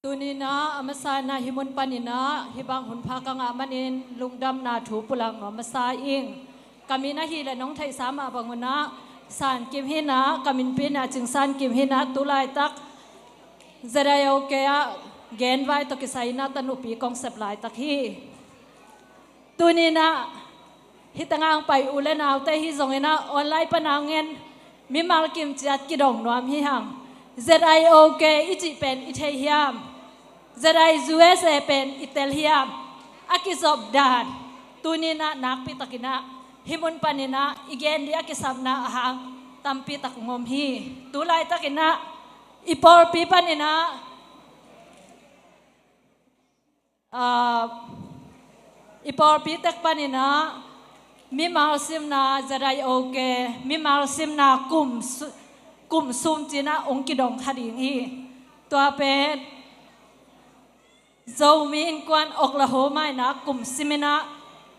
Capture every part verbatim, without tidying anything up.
Tuni-in ah a masa-in ah hih mun panin ah hih bang hunpha ka ngah manin lungdamna thu pulak nuam masa ing. Ka min ahih leh nong theihsa mah bangun ah San Kim hi-in ah, ka minpi-in ah Cing San Kim hi-in ah, tu laitak ZIOK ah genvai tawh kisai-in ah tanupi kong sep laitak hi. Tuni-in ah hih tengah hong pai u le naute hi zongin ah online pan a hong en mimal kim ciat kidong nuam hi hang. ZIOK i cih pen i thei hiam? ZIUSA pen i tel hiam? A kizop dan tuni-in ah nakpi takin ah hih mun panin ah i gen ding a kisapna a hang tampi tak hong om hi. Tu laitakin ah i pawlpi panin ah, ah, i pawlpi tek panin ah mimal simna ZIOK, mimal simna kum su-, kum sum ci-in ah hong kidong kha ding hi. Tua pen Zomi Innkuan Oklahoma-in ah kum sim-in ah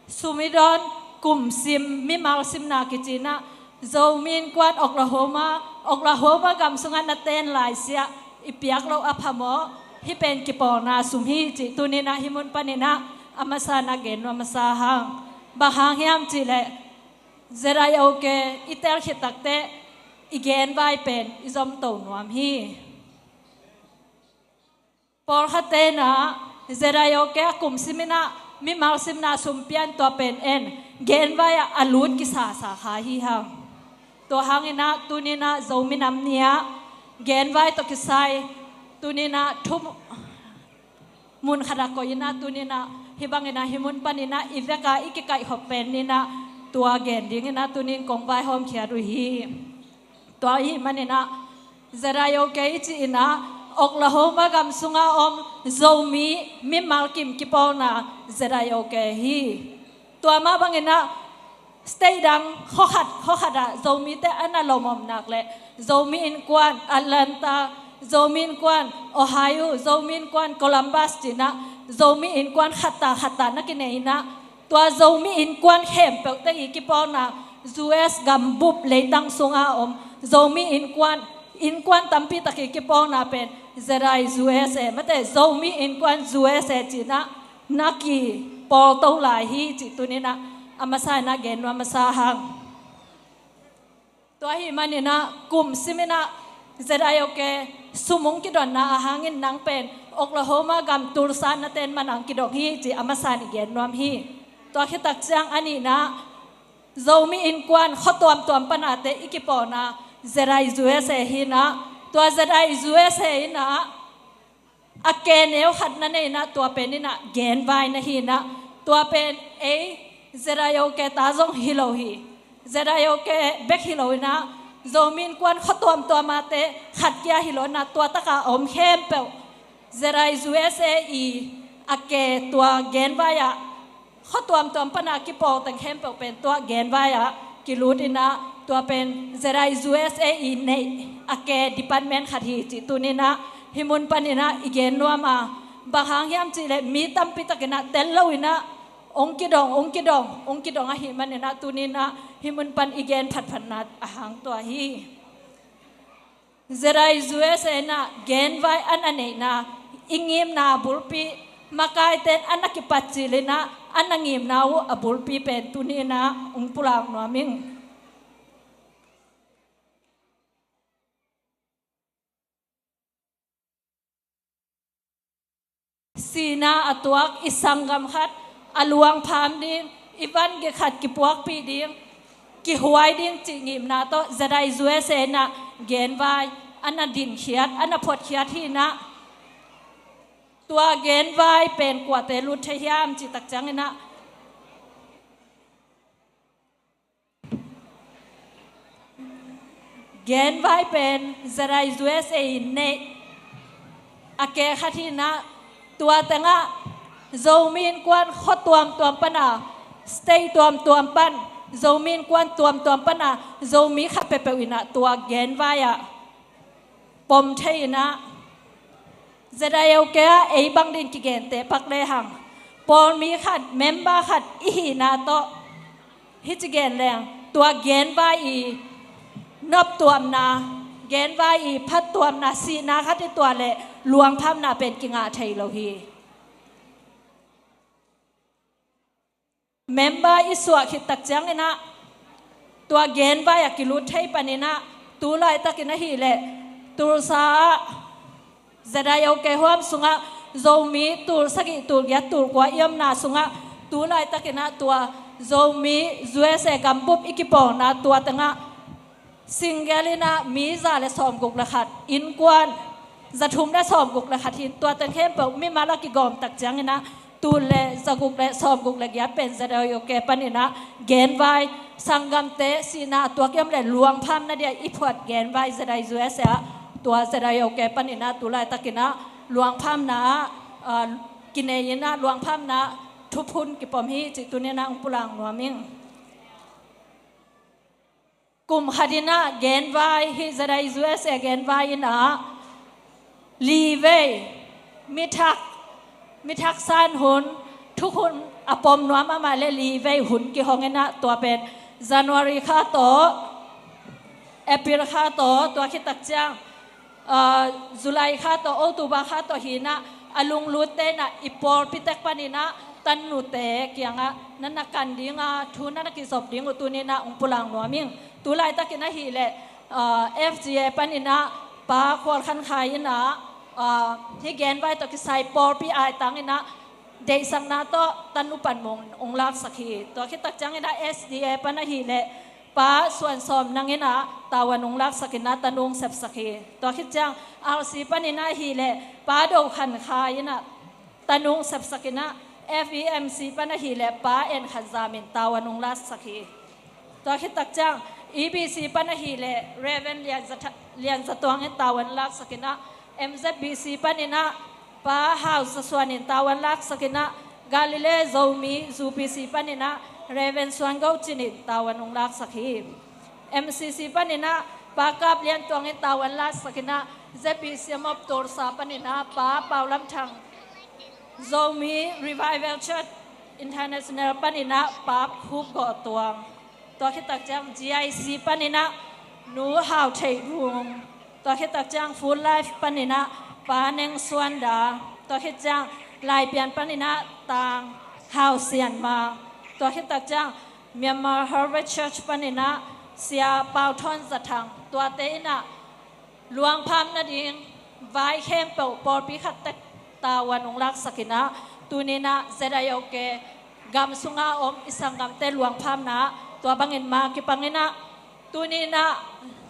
sum i dawn, kum sim, mimal simna kici-in ah Zomi Innkuan Oklahoma, Oklahoma gam sungah na ten laisiah i piak loh a phamawh, hih pen kipawlna sum hi cih tuni-in ah hih mun panin ah a masa-in ah gen nuam masa hang. Bang hang hiam cih leh ZIOK i tel khit takteh i genvai pen i zomto nuam hi. Pawlkhatte in ah ZIOK ah kum sim-in ah mimal simna sum pia-in tua pen en, genvai ah a lut kisasa kha hi hang. Tua hangin ah tuni-in ah Zomi Nam Ni ah genvai tawh kisai tuni-in ah thu mun khat ah koih-in ah tuni-in ah hih bangin ah hih mun panin ah i vek a i kikaihkhop pen ni-in ah tua gen dingin ah tuni-in kong vaihawm khiat uh hi. Tua ahih manin ah ZIOK i cih in ah Oklahoma gam sungah om Zomi mimal kim kipawlna ZIOK hi. Tua mah bangin ah state dang khua khat khua khat ah Zomite a na lomom nak leh Zomi Innkuan Atlanta, Zomi Innkuan Ohio, Zomi Innkuan Columbus ci-in ah Zomi Innkuan khat ta khat ta na kinei-in ah tua Zomi Innkuan khempeuhte i kipawlna, U S gambup leitang sungah om Zomi Innkuan, Innkuan tampi tak i kipawlna pen ZIUSA, mate Zomi Innkuan U S A ci-in ah na kipawlto lai hi cih tuni-in ah a masa-in ah gen nuam masa hang. Tua ahih manin ah kum sim-in ah ZIOK sum hong kidonna ah hangin nang pen Oklahoma gam Tulsa na ten man ah hong kidong hi cih a masa-in i gen nuam hi. Tua khit tak ciang a nihna, Zomi Innkuan khua tuamtuam pan a te i kipawlna ZIUSA hi-in ah, tua ZIUSA in ah a ke neu khat na nei-in ah tua pen in ah genvai na hi-in ah, tua pen ei ZIOK ta zong hi lo hi. ZIOK bek hi lo-in ah Zomi Innkuan khua tuamtuam a te khat kia hi lo-in ah tua tak a om khempeuh ZIUSA i a ke tua genvai ah khua tuamtuam pan a kipawl teng khempeuh pen tua genvai ah kilut-in ah tua pen ZIUSA i neih a ke department khat hi cih tuni-in ah hih mun panin ah i gen nuam a, bang hang hiam cih leh mi tampi takin ah tel lo-in ah hong kidong, hong kidong, hong kidong ahih manin ah tuni-in ah hih mun pan i gen phatphatna a hang tua hi. ZIUSA in ah genvai a na neihna, i ngimna a bulpi, makaite in a na kipatcil-in ah a na ngimna uh a bulpi pen tuni-in ah hong pulak nuam ing. Sihna a tuak i sanggam khat a luang pham ding, i vangik khat kipuakpih ding, kihuai ding cih ngimna tawh ZIUSA in ah genvai a na dinkhiat, a na photkhiat hi-in ah, tua genvai pen kuate lut thei hiam cih tak ciangin ah genvai pen ZIUSA in neih a ke khat hi-in ah, tua tengah Zomi Innkuan khua tuamtuam pan a, state tuamtuam pan, Zomi Innkuan tuamtuam pan a Zomi khat peuhpeuh in ah tua genvai ah pom thei-in ah, ZIUSA ah ei bang ding kigente pak lehang, pawlmi khat, member khat i hihna tawh hih ci gen leng tua genvai i noptuamna, genvai i phattuamna, sihna khat i tuah leh luangphamna pen kingah thei lo hi. Member i suah khit tak ciangin ah tua genvai ah kilut thei panin ah tu laitakin ahih leh Tulsa ah ZIOK huam sungah Zomi tul sagih, tul giat, tul kua i omna sungah tu laitakin ah tua Zomi USA gambup i kipawlna tua tengah single in ah mi za le sawmguk le khat, innkuan za thum le sawmguk le khat hi in, tua teng khempeuh mimal a kigawm tak ciangin ah tul le zaguk le sawmguk le giat pen ZIOK panin ah genvai, sanggamte sihna a tuak i om leh luangphamna dia i phuat genvai ZIUSA ah, tua ZIOK panin ah tu laitakin ah luangphamna ah, ah, kinei in ah luangphamna thuphun kipom hi cih tuni in ah hong pulak nuam ing. Kum khat in ah genvai, hih ZIUSA genvai in ah li vei, mi thak, mi thak san hun, thuk hun a pom nuam a mah leh li vei hun kihong in ah tua pen January kha tawh, April kha tawh, tua khit tak ciang, ah, July kha tawh, October kha tawh hi in ah a lunglutte in ah i pawlpi tek panin ah tannute kiangah na na kan ding a, thu na na kizop ding uh tuni in ah hong pulak nuam ing. Tu laitakin ahih leh, ah, FGA panin ah Pa Khual Khan Khai in ah, ah, hih genvai tawh kisai pawlpi aitang in ah deihsakna tawh tanu panmun hong laksak hi. Tua khit tak ciangin ah SDA pan ahih leh Pa Suan Sawm Nang in ah tavuan hong laksak in ah tanu hong sepsak hi. Tua khit ciang RC panin ah ahih leh Pa Do Khan Khai in ah tanu hong sepsak in ah, FEMC pan ahih leh Pa En Khan Zam in tavuan hong laksak hi. Tua khit tak ciang EBC pan ahih leh Reverend Lian Za Tha-, Lian Za Tuang in tavuan laksak in ah, MZBC panin ah Pa Hau Za Suan in tavuan laksak in ah, Galilee Zomi ZBC panin ah Reverend Suan Go Cin in tavuan hong laksak hi. MCC panin ah Pa Kap Lian Tuang in tavuan laksak in ah, ZBC Mop Tulsa panin ah Pa Pau Lam Thang, Zomi Revival Church International panin ah Pa Khup Go Tuang. Tua khit tak ciang GIC panin ah Nu Hau Thei Vung. Tua khit tak ciang Full Life panin ah Pa Neng Suan Da. Tua khit ciang Laipian panin ah Tang Hau Sian Ma. Tua khit tak ciang Myanmar Harvest Church panin ah Sia Pau Thawn Za Thang. Tuate in ah luangpham nading vai khempeuh pawlpi khat tek tavuan hong laksak in ah, tuni in ah ZIOK gam sunga om i sanggamte luangphamna ah tua bangin ma kipang in ah, tuni in ah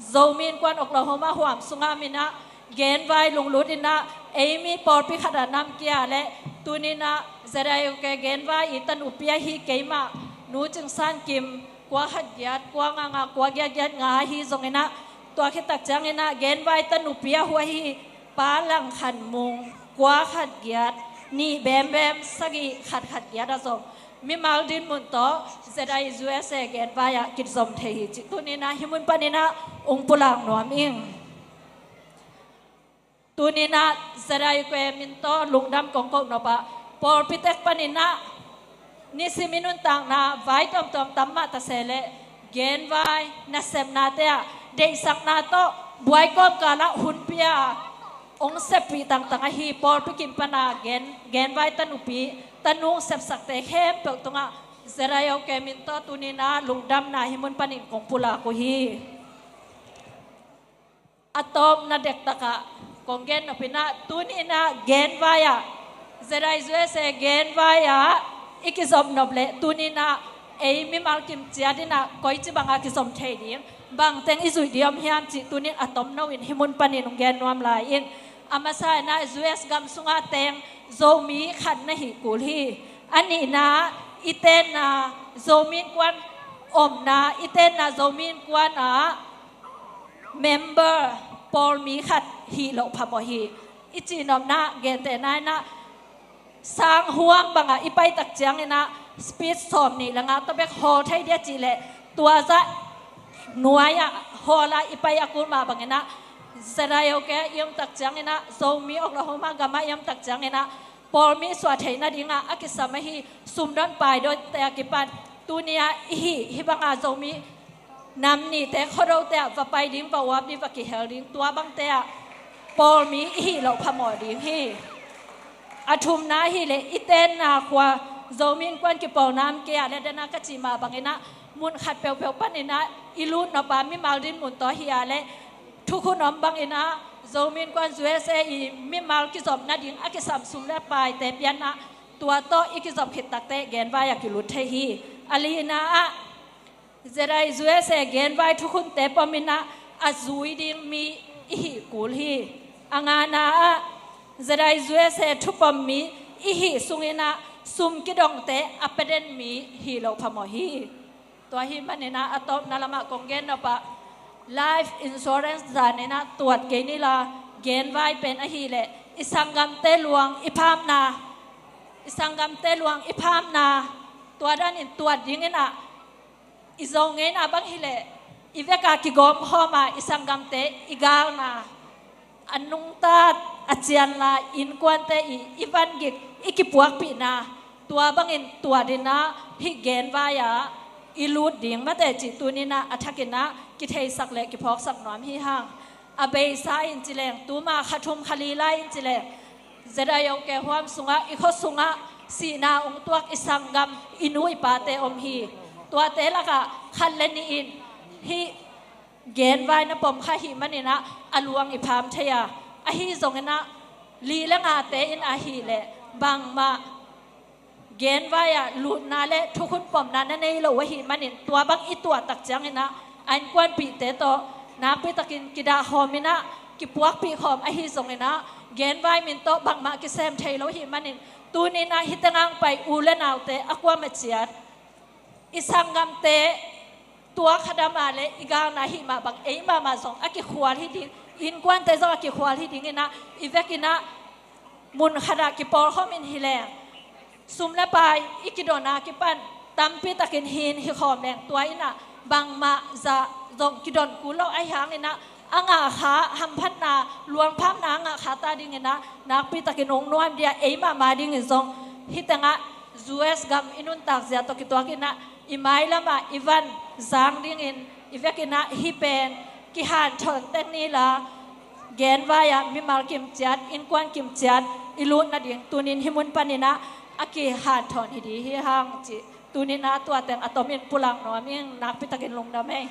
Zomi Innkuan Oklahoma huam sunga om in ah genvai lunglut in ah, ei mi pawlpi khat ah nam kia leh tuni in ah ZIOK genvai i tanu pia hi keimah Nu Cing San Kim, kua khat giat kua nga nga, kua giat giat nga hi zongin ah, tua khit tak ciangin ah genvai tanu pia huai hi Pa Lang Khan Mung, kua khat giat nih bembem sagih khat khat giat ah zong mimal dinmun tawh ZIUSA genvai ah kizom thei hi cih tuni in ah hih mun panin ah hong pulak nuam ing. Tuni in ah ZIUK min tawh lungdam kong ko nop ah, pawlpi tek panin ah nisim i nuntakna vai tuamtuam tam mah ta se leh genvai nasepnate ah deihsakna tawh buai kawmkal ah hun pia hong seppih tangtang ahi pawlpi kim pan a gen, genvai tanupi, tanu hong sepsakte khempeuh tungah ZIOK min tawh tuni in ah lungdamna hih mun panin kong pulak uh hi. A tawpna dektak ah kong gen nop in ah, tuni in ah genvai ah, ZIUSA genvai ah i kizom nop leh tuni in ah ei mimal kim ciat in ah koici bang a kizom thei ding, bangteng i zuih ding om hiam cih tuni in a tomno in hih mun panin hong gen nuam lai ing. A masa in ah US gam sunga teng Zomi khat na hih kul hi. A nihna, i tenna Zomi Innkuan omna, i tenna Zomi Innkuan ah member pawlmi khat hih loh phamawh hi. I cihnopna gentehna in ah sang huang bangah i pai tak ciangin ah speech sawm nih le nga tawh bek hawl thei dia cih leh, tua zah nuai ah hawl ah i pai a kul mah bangin ah ZIOK ah i om tak ciangin ah, Zomi Oklahoma gam ah i om tak ciangin ah pawlmi suah theih nading ah a kisam ahi sumdon paidonte a kipan tuni ah i hih hih bang a Zomi Nam nihte Khuadote ah va pai ding, va uap ding, va kihel ding, tua bangte ah pawlmi i hih loh phamawh ding hi. A thumna ahih leh i tenna khua Zomi Innkuan kipawlna om kei a leh, dena ka cih mah bangin ah mun khat peuhpeuh panin ah i lut nop a mimal dinmun tawh hi a leh, thukhun om bangin ah Zomi Innkuan U S A i mimal kizopna ding a kisam sum le paite pian ah, tua tawh i kizop khit takteh genvai ah kilut thei hi. A lina ah, Jedi U S A genvai thukhunte pom in ah a zui ding mi i hih kul hi. A ngana ah, Jedi U S A thupom mi i hih sungin ah sum kidongte a pia den mi hih loh phamawh hi. Tua ahih manin ah a tawpna lamah kong gen nop ah, life insurance zan in ah tuat kei ni la, genvai pen ahih leh i sanggamte luang i phamna, i sanggamte luang i phamna, tua danin tuat dingin ah i Zo ngeina bang hi leh i vek a kigawmkhawm a i sanggamte i galna, a nungta, a cianla innkuante i, i vangik, i kipuakpihna, tua bangin tuat in ah hih genvai ah i lut ding mate cih tuni-in ah a thakin ah kitheisak le kiphawksak nuam hi hang. A beisa in ci leng, tuma kha thum kha li lai in ci leng, Jedi U K huam sungah, i khua sungah sihna hong tuak i sanggam, i nu i pate om hi. Tuate lakah khat le nih in hih genvai na pom kha ahih manin ah a luang i pham thei a, ahi zongin ah li le ngate in ahih leh bangmah genvai ah lutna le thukhun pomna na nei lo ahih manin, tua bang i tuah tak ciangin ah a innkuanpihte tawh nakpi takin kidah khawm in ah kipuakpih khawm ahi zongin ah genvai min tawh bangmah kisem thei lo ahih manin, tuni-in ah hih tengah hong pai u le naute a kuamah ciat, i sanggamte tua kha dam a le i galna ahih mah bang ei mahmah zong a kikhual hi ding, innkuante zong a kikhual hi dingin ah i vekin ah mun khat ah kipawlkhawm in hi leng, sum le pai i kidon a kipan tampi takin hin hi khawm leng, tua in ah bangmah zah zong kidon kul lo ahih hangin ah a ngahkha hamphatna, luangphamna a ngahkha ta dingin ah nakpi takin hong nuam ding a, ei mahmah dingin zong hih tengah U S gam i nuntak zia tawh kituakin ah i mailam ah i van zang dingin i vekin ah hih pen kihanthawn tek ni la, genvai ah mimal kimciat, innkuan kimciat i lut nading tuni-in hih mun panin ah a kihanthawn hi ding hi hang cih tuni-in ah tua teng a tomin pulak nuam ing. Nakpi takin lungdam ei.